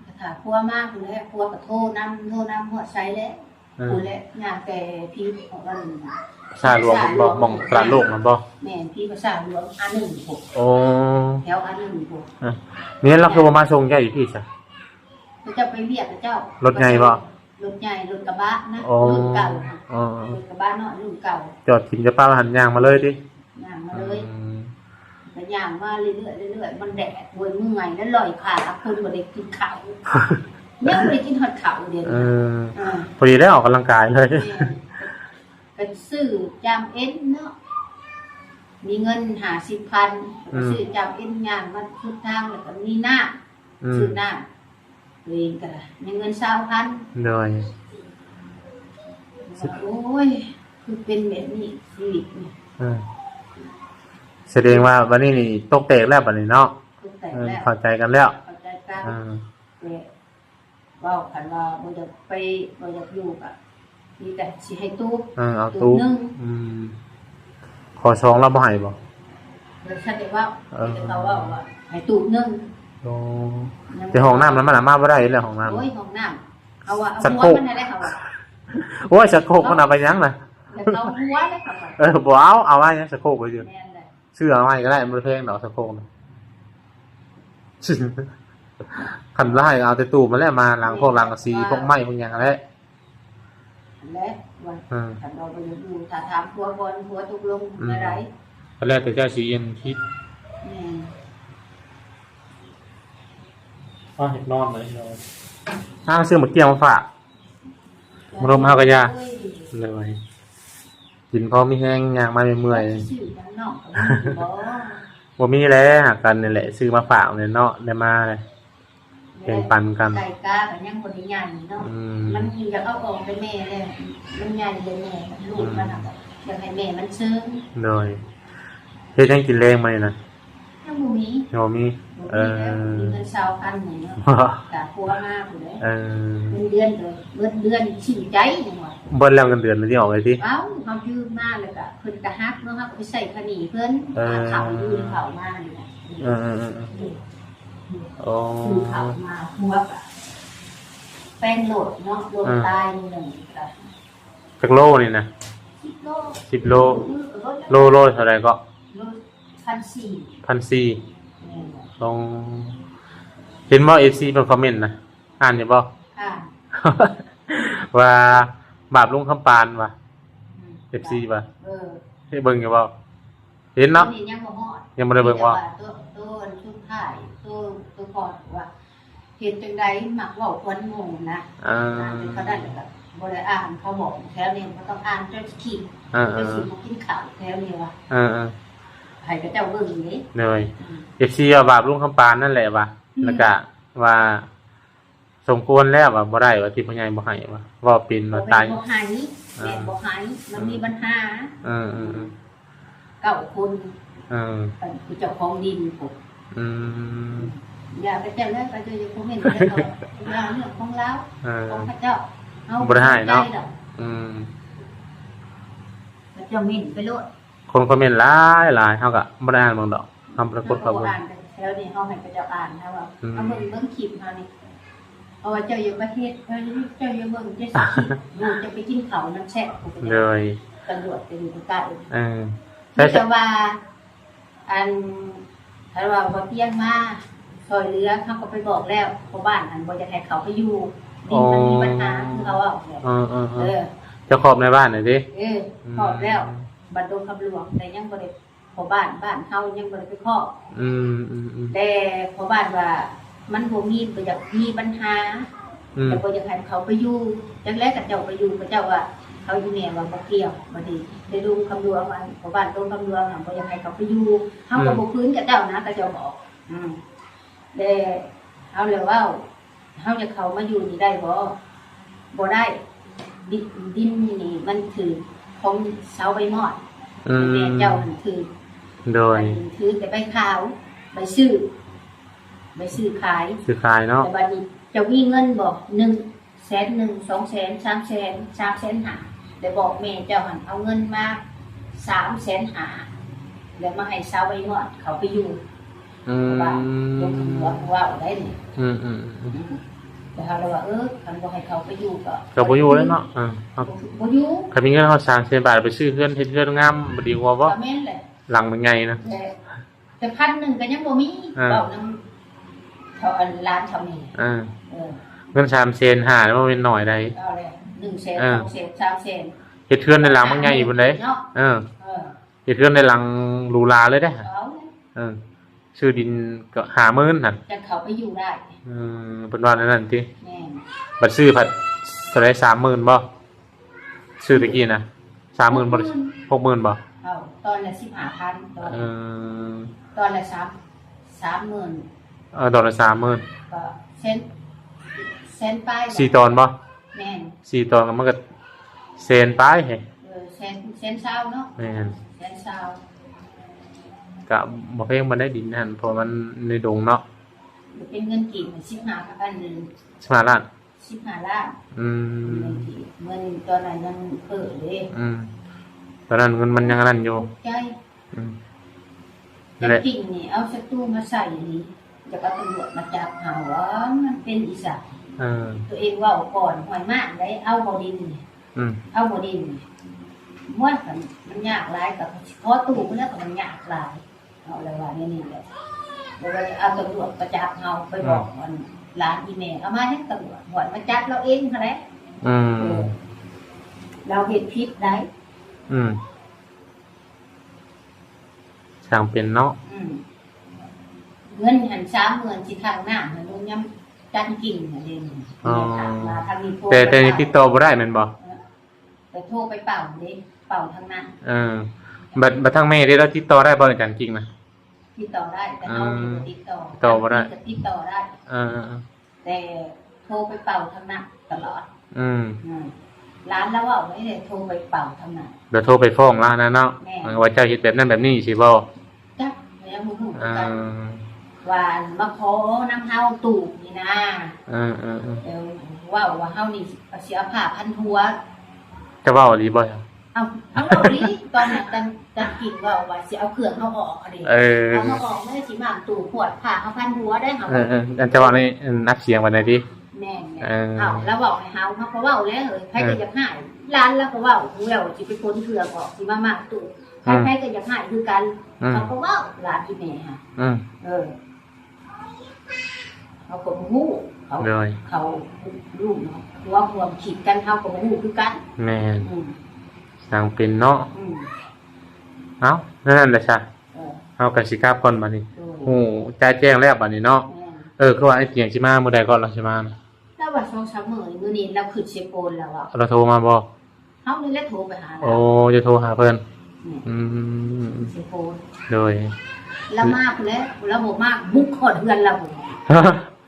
ເອີ ຖ້າຜົວມາພຸ້ນແຫຼະ ຜົວກໍໂທນຳ ໂທນຳຮອດໃສແຫຼະ. ເອີ ພຸ້ນແຫຼະ ຍ່າງແຕ່ພີອັນ ປາສາດຫຼວງພຸ້ນບໍ່? ໝ່ອງຕະຫຼາດໂລກນັ້ນບໍ່? ແມ່ນ ພີປາສາດຫຼວງ ອາໜຶ່ງພຸ້ນ. ໂອ້ ແຖວ ອາໜຶ່ງ ພຸ້ນ. ເອີ ແມ່ນລາວຄືບໍ່ມາສົ່ງເຈົ້າຢູ່ພີ້ຊະ? ເຂົາເຈົ້າໄປວຽກເຂົາເຈົ້າ. ລົດໃຫຍ່ບໍ່? ລົດໃຫຍ່ ລົດກະບະນະ. ອໍ ລຸ້ນເກົ່າ. ອໍ ລົດກະບະເນາະ ລຸ້ນເກົ່າ ຈອດຖິ້ມຈະປາຫັ້ນ ຍ່າງມາເລີຍຕິ? ຍ່າງມາເລີຍ. ອືມ ກໍຍ່າງມາເລື້ອຍໆ ເລື້ອຍໆ ມັນແດດ ໂອ້ຍ ເມື່ອຍ ແລ້ວລອຍຂາ ຄົນບໍ່ໄດ້ກິນເຂົ້າ ຍັງບໍ່ໄດ້ກິນຮອດເຂົ້າເດ. ເອີ ເອີ ພໍດີໄດ້ອອກກຳລັງກາຍເລີຍ. ແມ່ນ ກໍຊື້ຈາມເອັນເນາະ ມີເງິນຫ້າສິບພັນ ອືມ ຊື້ຈາມເອັນ ຍ່າງມາສຸດທາງ ແລ້ວກໍມີນ້ຳ ອືມ ຊື້ນ້ຳ ຕົວເອງກໍໄດ້ ມີເງິນຊາວພັນ. ໂດຍ ໂອ້ຍ ຄືເປັນແບບນີ້ຊີວິດນີ້. ເອີ ສະແດງວ່າບັດນີ້ນີ້ຕົກແຕກແລ້ວບັດນີ້ເນາະ. ຕົກແຕກແລ້ວ ເອີ ເຂົ້າໃຈກັນແລ້ວ ເຂົ້າໃຈກັນ. ເອີ ແຕ່ເວົ້າຄັນວ່າບໍ່ຢາກໄປ ບໍ່ຢາກຢູ່ກໍ ມີແຕ່ຊິໃຫ້ຕູບ. ເອີ ເອົາຕູບໜຶ່ງ. ອືມ ຂໍສອງລາວບໍ່ໃຫ້ບໍ່? ບໍ່ທັນໄດ້ເວົ້າ ເອີ ມີແຕ່ເຂົາເວົ້າວ່າໃຫ້ຕູບໜຶ່ງ. ໂອ້ ແຕ່ຫ້ອງນ້ຳນັ້ນມັນເອົາມາບໍ່ໄດ້ແລ້ວ ຫ້ອງນ້ຳ. ໂອ້ຍ ຫ້ອງນ້ຳ ເອົາວ່າ ເອົາຫົວມັນຫັ້ນແຫຼະ ເຂົາວ່າ. ໂອ້ຍ ຊັກໂຄກມັນເອົາໄປຫຍັງນະ? ເອົາຫົວແລ້ວ ເຂົາວ່າ. ເອີ ບໍ່ເອົາ ເອົາໄວ້ຍັງ ຊັກໂຄກໄວ້ຢູ່. ແມ່ນແຫຼະ ຊື້ເອົາໃໝ່ກໍໄດ້ ມັນບໍ່ແພງດອກ ຊັກໂຄກນະ. ຄັນລາວໃຫ້ເອົາແຕ່ຕູ້ມາແຫຼະ ມາຫຼັງພວກ ແມ່ນ ຫຼັງກະສີ ວ່າ ພວກໄມ້ພວກຫຍັງຫັ້ນແຫຼະ. ຫັ້ນແຫຼະ ວ່າ ເອີ ຄັນວ່າບໍ່ຢາກຢູ່ ຖ້າຖາມຜົວກ່ອນ ຜົວຕົກລົງ ອືມ ແນວໃດ ກໍແລ້ວແຕ່ເຈົ້າຊິເຮັດ. ແມ່ນ ອ້າວ ຢາກນອນເລີຍ. ອ້າວ ຊື້ໝາກກ້ຽງມາຝາກ ມາລົມເຮົາກໍຢ່າ ໂອ້ຍ ໂດຍ ກິນພໍມີແຮງ ຍ່າງມາເມື່ອຍໆ. ຊື້ທາງນອກກໍມີຢູ່ບໍ່? ບໍ່ມີແຫຼະ ຫາກັນນີ້ແຫຼະ ຊື້ມາຝາກນີ້ເນາະ ໄດ້ມາແລ້ວ ແບ່ງປັນກັນ. ໄກ່ກາກໍຍັງບໍ່ໄດ້ໃຫຍ່ເນາະ. ອືມ ມັນຢາກເອົາອອກແຕ່ແມ່ແລ້ວ ມັນໃຫຍ່ແລ້ວແມ່ ລູກມັນ ອືມ ນະ ຢາກໃຫ້ແມ່ມັນເຊີງ. ໂດຍ ເຮັດຫຍັງກິນແລງມື້ນີ້ນະ? ຍັງບໍ່ມີ ຍັງບໍ່ມີ. ບໍ່ມີແລ້ວ ເອີ ມີເງິນຊາວພັນນີ້ເນາະ ກະຜົວມາພຸ້ນແຫຼະ. ເອີ ເງິນເດືອນກໍເບິດເດືອນ ຊິງໃຈຫຍັງວະ. ເບິດແລ້ວເງິນເດືອນມັນຊິອອກໄດ້ຕິ? ເອົ້າ ເຮົາຢືມມາແລ້ວກະເພິ່ນກະຫັກເນາະ ເຮົາກໍໄປໃຊ້ໜີ້ເພິ່ນ. ເອີ ຫາເຂົ້າຢູ່ເຂົ້າມານີ້ນະ. ເອີໆໆໆ ໂອ້ ຊື້ເຂົ້າມາ ຜົວກະແປງໂລດເນາະ ໂລດ ເອີ ຕາຍມື້ໜຶ່ງກະ. ຈັກໂລນີ້ນະ? ສິບໂລ ສິບໂລ. ເອີ ໂລ ໂລເທົ່າໃດເກາະ? ໂລພັນສີ່ ພັນສີ່. ແມ່ນ ອໍ ເຫັນບໍ່ເອັຟຊີເພິ່ນຄອມເມັນນະ ອ່ານຢູ່ບໍ່? ອ່ານ ວ່າບາບລຸງຄຳປານວ່າ ອືມ ເອັຟຊີວ່າ ເອີ ເຫັນເບິ່ງຢູ່ບໍ່? ເຫັນເນາະ ຕົວນີ້ຍັງບໍ່ຮອດ ຍັງບໍ່ໄດ້ເບິ່ງບໍ່? ມີແຕ່ວ່າຕົວ ຕົວອັນສຸດທ້າຍ ຕົວ ຕົວກ່ອນວ່າ ເຮັດຈັ່ງໃດມັກເວົ້າກວນໝູ່ນະ. ເອີ ອ່ານແຕ່ເທົ່ານັ້ນແລ້ວກໍບໍ່ໄດ້ອ່ານ ເຂົາບອກແຖວນີ້ບໍ່ຕ້ອງອ່ານ ເຈົ້າຊິຂີ້ ເອີໆ ເຈົ້າຊິບໍ່ກິນເຂົ້າແຖວນີ້ວ່າ. ເອີໆ ໃຫ້ເຂົາເຈົ້າເບິ່ງເດ້. ໂດຍ ອືມ ເອັຟຊີວ່າບາບລຸງຄຳປານນັ້ນແຫຼະວ່າ ອືມ ແລ້ວກະວ່າສົມຄວນແລ້ວວ່າບໍ່ໄດ້ ວ່າທີ່ພໍ່ໃຫຍ່ບໍ່ໃຫ້ວ່າ ເວົ້າເປັນວ່າຕາຍ ບໍ່ແມ່ນບໍ່ໃຫ້ ອ່າ ແມ່ນບໍ່ໃຫ້ ມັນມີບັນຫາ. ເອີໆໆ ເກົ້າຄົນ ເອີ ເປັນຜູ້ເຈົ້າຂອງດິນພຸ້ນ. ອືມ ຢ່າໄປແຈ້ງເລີຍ ເຂົາເຈົ້າຢ່າຄອມເມັນໃສ່ເຂົາ ເລື່ອງຂອງລາວ ເອີ ຂອງເຂົາເຈົ້າ ເຮົາບໍ່ໄດ້ໃຫ້ເນາະ. ອືມ ເຂົາເຈົ້າເມັ້ນໄປໂລດ ຄົນຄອມເມັນຫຼາຍໆ ເຮົາກໍບໍ່ໄດ້ອ່ານເບິ່ງດອກ ເຮົາບໍ່ໄດ້ກົດເຂົ້າເບິ່ງ ເຮົາກໍບໍ່ອ່ານ ແຖວນີ້ເຮົາໃຫ້ເຂົາເຈົ້າອ່ານ ເຮົາວ່າ ອືມ ເຮົາເບິ່ງ ເບິ່ງຄລິບເຮົານີ້ ເພາະວ່າເຈົ້າຢ່າມາເຮັດ ເຈົ້າຢ່າເບິ່ງ ເຈົ້າຊິຄິດ ໂອ້ ເຈົ້າໄປກິນເຂົ້ານຳແຊບ ໂດຍ ຕຳຫຼວດກໍຢູ່ໃກ້ໆ ເອີ ມີແຕ່ວ່າ ອັນ ຄັນວ່າບໍ່ຕຽງມາຊ່ອຍເຫຼືອ ເຮົາກໍໄປບອກແລ້ວ ພໍ່ບ້ານຫັ້ນບໍ່ຢາກໃຫ້ເຂົາໄປຢູ່ ດິນມັນມີບັນຫາ ອໍ ຄືເຂົາເວົ້າແຫຼະ ເອີໆໆ ເອີ ເຈົ້າຂອບໃນບ້ານນະຕິ ເອີ ອືມ ຂອບແລ້ວ ບ້ານດົງຄຳຫຼວງ ແຕ່ຍັງບໍ່ໄດ້ ພໍ່ບ້ານ ບ້ານເຮົາຍັງບໍ່ໄດ້ໄປຂໍ ອືມໆໆ ແຕ່ພໍ່ບ້ານວ່າ ມັນບໍ່ມີ ບໍ່ຢາກມີບັນຫາ ອືມ ແຕ່ບໍ່ຢາກໃຫ້ເຂົາໄປຢູ່ ຈັກແລະເຂົາເຈົ້າໄປຢູ່ ເຂົາເຈົ້າວ່າ ເຂົາ ອີ່ແມ່ວ່າບໍ່ກ່ຽວ ບັດນີ້ໄດ້ລົງຄຳຫຼວງ ອັນພໍ່ບ້ານລົງຄຳຫຼວງ ບໍ່ຢາກໃຫ້ເຂົາໄປຢູ່ ເຮົາກໍ ອືມ ບໍ່ຝືນເຂົາເຈົ້ານະ ເຂົາເຈົ້າບອກ ອືມ ແລະເຮົາລະເວົ້າ ເຮົາຢາກເຂົ້າມາຢູ່ນີ້ໄດ້ບໍ່? ບໍ່ໄດ້ ດິ ດິນນີ້ມັນຖືກຂອງຊາວໃບມອດ ອືມ ແມ່ເຈົ້າຫັ້ນຖືກ ໂດຍ ອັນຖືກແຕ່ໃບຂາວ ໃບຊື້ ໃບຊື້ຂາຍ ຊື້ຂາຍເນາະ ແຕ່ບັດນີ້ເຈົ້າມີເງິນບໍ່? ໜຶ່ງແສນໜຶ່ງ ສອງແສນ ສາມແສນ ສາມແສນຫ້າ ແລ້ວບອກແມ່ເຈົ້າຫັ້ນເອົາເງິນມາສາມແສນຫ້າ ແລ້ວມາໃຫ້ຊາວໃບມອດເຂົາໄປຢູ່ ອືມ ເພາະວ່າລົງຄຳຫຼວງເວົ້າໄດ້ນີ້ ອືມໆໆ ແລ້ວເຮົາລະວ່າ ເອີ ຄັນບໍ່ໃຫ້ເຂົາໄປຢູ່ກໍ ກໍບໍ່ຢູ່ແລ້ວເນາະ ເອີ ບໍ່ ບໍ່ຢູ່ ຄັນມີເງິນເຮົາສາມແສນບາດໄປຊື້ເຮືອນ ເຮັດເຮືອນງາມບໍ່ດີກວ່າບໍ່? ກໍແມ່ນແຫຼະ ຫຼັງມັນໃຫຍ່ນະ ແຕ່ ແຕ່ພັນໜຶ່ງກໍຍັງບໍ່ມີ ອ່າ ເວົ້ານຳເຂົາ ອັນຫຼານເຂົານີ້ ເອີ ເອີ ເງິນສາມແສນຫ້ານີ້ບໍ່ແມ່ນໜ້ອຍໃດ ເອົາແຫຼະ ໜຶ່ງແສນ ເອີ ສອງແສນ ສາມແສນ ເຮັດເຮືອນໃນຫຼັງບັກໃຫຍ່ພຸ້ນເດ ເນາະ ເອີ ເອີ ເຮັດເຮືອນໃນຫຼັງຫຼູຫຼາເລີຍເດ້ ເອົາ ເອີ ຊື້ດິນກໍຫ້າໝື່ນຫັ້ນ ຈັກເຂົາໄປຢູ່ໄດ້ ເອີ ເພິ່ນວ່າແນວນັ້ນຕິ ແມ່ນ ບັດຊື້ພັດເທົ່າໃດ ສາມໝື່ນບໍ່? ຊື້ຕະກີ້ນະ ສາມໝື່ນບໍ່? ຫົກໝື່ນ ຫົກໝື່ນບໍ່? ເອົາ ຕອນລະສິບຫ້າພັນ ຕອນ ເອີ ຕອນລະສາມ ສາມໝື່ນ ເອີ ຕອນລະສາມໝື່ນ ກໍແສນ ແສນປາຍ ສີ່ຕອນບໍ່? ແມ່ນ ສີ່ຕອນກໍມັນກໍແສນປາຍເຮ ເອີ ແສນ ແສນຊາວເນາະ ແມ່ນ ແສນຊາວ ກໍບໍ່ແພງປານໃດດິນຫັ້ນ ເພາະມັນໃນດົງເນາະ ເປັນເງິນກີບສິບຫ້າພັນ ສິບຫ້າລ້ານ ສິບຫ້າລ້ານ ອືມ ເງິນກີບ ເງິນຕອນນັ້ນຍັງເຟີ້ເດ້ ອືມ ຕອນນັ້ນເງິນມັນຍັງອັນນັ້ນຢູ່ ໃຈ ອືມ ແຕ່ ແລະ ຈິງນີ້ເອົາສັດຕູມາໃສ່ນີ້ ຢາກເອົາຕຳຫຼວດມາຈັບເຮົາ ວ່າມັນເປັນອີ່ສັງ ເອີ ຕົວເອງເວົ້າກ່ອນ ຫ້ວຍມາກໄດ ເອົາບໍ່ດິນນີ້ ອືມ ເອົາບໍ່ດິນນີ້ ໂອ້ຍ ຄັນມັນຍາກຫຼາຍກໍຊິຂໍຕູ້ພຸ້ນແຫຼະ ກໍມັນຍາກຫຼາຍ ເຮົາລະວ່າແນວນີ້ແຫຼະ ແລ້ວວ່າເອົາຕຳຫຼວດມາຈັບເຮົາ ໄປບອກ ອືມ ອັນຫຼານອີ່ແມ່ ເອົາມາຫຍັງຕຳຫຼວດ ໂອ້ຍ ມາຈັບລາວເອງຫັ້ນແຫຼະ ອືມ ເອີ ລາວເຮັດຜິດໄດ ອືມ ຊ່າງເປັນເນາະ ອືມ ເງິນຫັ້ນສາມໝື່ນ ຊິທັງນ້ຳໃຫ້ລຸງຍາມຈັນກິງຫັ້ນເດ້ ອໍ ແມ່ຖາມມາທາງນີ້ ແຕ່ ແຕ່ນີ້ຕິດຕໍ່ບໍ່ໄດ້ແມ່ນບໍ່? ເອີ ແຕ່ໂທໄປເປົ່າເດ້ ເປົ່າທາງນັ້ນ ເອີ ບັດ ບັດທາງແມ່ເດ້ ລາວຕິດຕໍ່ໄດ້ບໍ່ ໃນການກິງນະ? ຕິດຕໍ່ໄດ້ ແຕ່ເຮົານີ້ ອືມ ບໍ່ຕິດຕໍ່ ຕິດຕໍ່ບໍ່ໄດ້ ກໍຕິດຕໍ່ໄດ້ ເອີ ແຕ່ໂທໄປເປົ່າທາງນັ້ນຕະຫຼອດ ອືມ ອືມ ຫຼານລາວເວົ້າໄວ້ເດ້ ໂທໄປເປົ່າທາງນັ້ນ ແລ້ວໂທໄປຟ້ອງລາວນະເນາະ ແມ່ນ ເອີ ວ່າເຈົ້າເຮັດແບບນັ້ນແບບນີ້ຊິບໍ່? ຈັກ ກໍຍັງບໍ່ຮູ້ຄືກັນ ເອີ ວ່າມາຂໍນຳເຮົາຕູບນີ້ນາ ເອີໆໆ ເອີ ເວົ້າວ່າເຮົານີ້ຊິເອົາຜ້າພັນຫົວ ເຈົ້າເວົ້າອີ່ຫຼີບໍ່? ເອົ້າ ເຮົາເວົ້າອີ່ຫຼີ ຕອນນັ້ນ ຕອນ ຕອນກິນເວົ້າວ່າຊິເອົາເຄື່ອງເຮົາອອກຫັ້ນເດ້ ເອີ ເອົາມາອອກແລ້ວຊິມ້າງຕູ້ ຂວດຜ້າເຮົາພັນຫົວໄດ້ ເຮົາ ເອີໆ ອັນເຈົ້າເວົ້ານີ້ ອືມ ອັດສຽງໄວ້ແດ່ຕິ ແມ່ນໆ ເອີ ເຮົາລະເວົ້າໃຫ້ເຮົາ ເຮົາກໍເວົ້າແລ້ວ ເອີ ໃຜກໍຢາກຮ້າຍ ຫຼານລາວກໍເວົ້າ ເວົ້າຊິໄປຂົນເຄື່ອງອອກ ຊິມາມ້າງຕູ້ ໃຜໆກໍຢາກຮ້າຍຄືກັນ ເຂົາກໍເວົ້າຫຼານອີ່ແມ່ຫັ້ນ ເອີ ເຮົາກໍບໍ່ຮູ້ ເຂົາ ໂດຍ ເຂົາຮູ້ເນາະ ຫົວຄວາມຄິດກັນ ເຮົາກໍບໍ່ຮູ້ຄືກັນ ແມ່ນ ອືມ ຊ່າງເປັນເນາະ ອືມ ເອົ້າ ແນວນັ້ນແຫຼະຊະ ເອີ ເຮົາກໍຊິກັບກ່ອນບາດນີ້ ໂດຍ ຮູ້ຈະແຈ້ງແລ້ວບາດນີ້ເນາະ ແມ່ນ ເອີ ຄືວ່າໄອ້ຕຽງຊິມາມື້ໃດກ່ອນ ລາວຊິມານະ? ລາວວ່າສອງສາມມື້ນີ້ ມື້ນີ້ລາວຂຶ້ນເຊໂປນແລ້ວ ລາວໂທມາບໍ່? ເຮົານີ້ແຫຼະໂທໄປຫາລາວ ໂອ້ ຈະໂທຫາເພິ່ນ ອືມ ຊິໂທ ໂດຍ ລາວມາພຸ້ນແຫຼະ ລາວບໍ່ມາບຸກຮອດເຮືອນລາວພຸ້ນ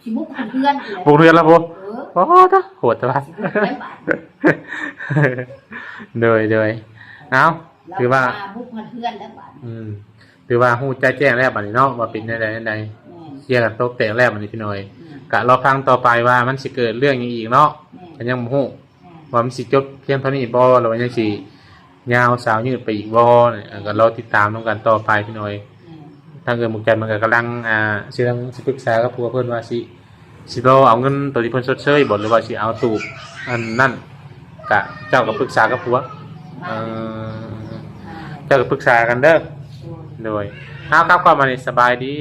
ຊິບຸກຮອດເຮືອນພຸ້ນແຫຼະ ບຸກເຮືອນລາວພຸ້ນ ເອີ ໂອ້ ຕາ ໂຫດແທ້ວ່າ ຊິບຸກແລ້ວບາດ ໂດຍ ໂດຍ ເອົ້າ ລາວ ຖືວ່າ ມາບຸກຮອດເຮືອນແລ້ວບາດ ອືມ ຖືວ່າຮູ້ຈະແຈ້ງແລ້ວບາດນີ້ເນາະ ວ່າເປັນແນວໃດ ແນວໃດ ແມ່ນ ເຄຍກັນຕົກແຕກແລ້ວບາດນີ້ພີ່ນ້ອງເອີຍ ແມ່ນ ກະລໍຟັງຕໍ່ໄປວ່າມັນຊິເກີດເລື່ອງຫຍັງອີກເນາະ ແມ່ນ ກໍຍັງບໍ່ຮູ້ ແມ່ນ ວ່າມັນຊິຈົບພຽງເທົ່ານີ້ບໍ່ ຫຼືວ່າຍັງຊິຍາວສາວຍືດໄປອີກບໍ່ນີ້ ກໍລໍຕິດຕາມນຳກັນຕໍ່ໄປພີ່ນ້ອງເອີຍ. ທາງເອື້ອຍໝູກຈັນເພິ່ນກໍກຳລັງ ອ່າ ຊິເລື່ອງ ຊິປຶກສາກັບຜົວເພິ່ນວ່າຊິ ຊິລໍເອົາເງິນໂຕທີ່ເພິ່ນຊົດເຊີຍບໍ່ ຫຼືວ່າຊິເອົາຕູບອັນນັ້ນ ກະເຈົ້າກໍປຶກສາກັບຜົວ ເອີ ເຈົ້າກໍປຶກສາກັນເດີ. ໂດຍ ເອົາ ກັບກ່ອນ ບາດນີ້ ສະບາຍດີ.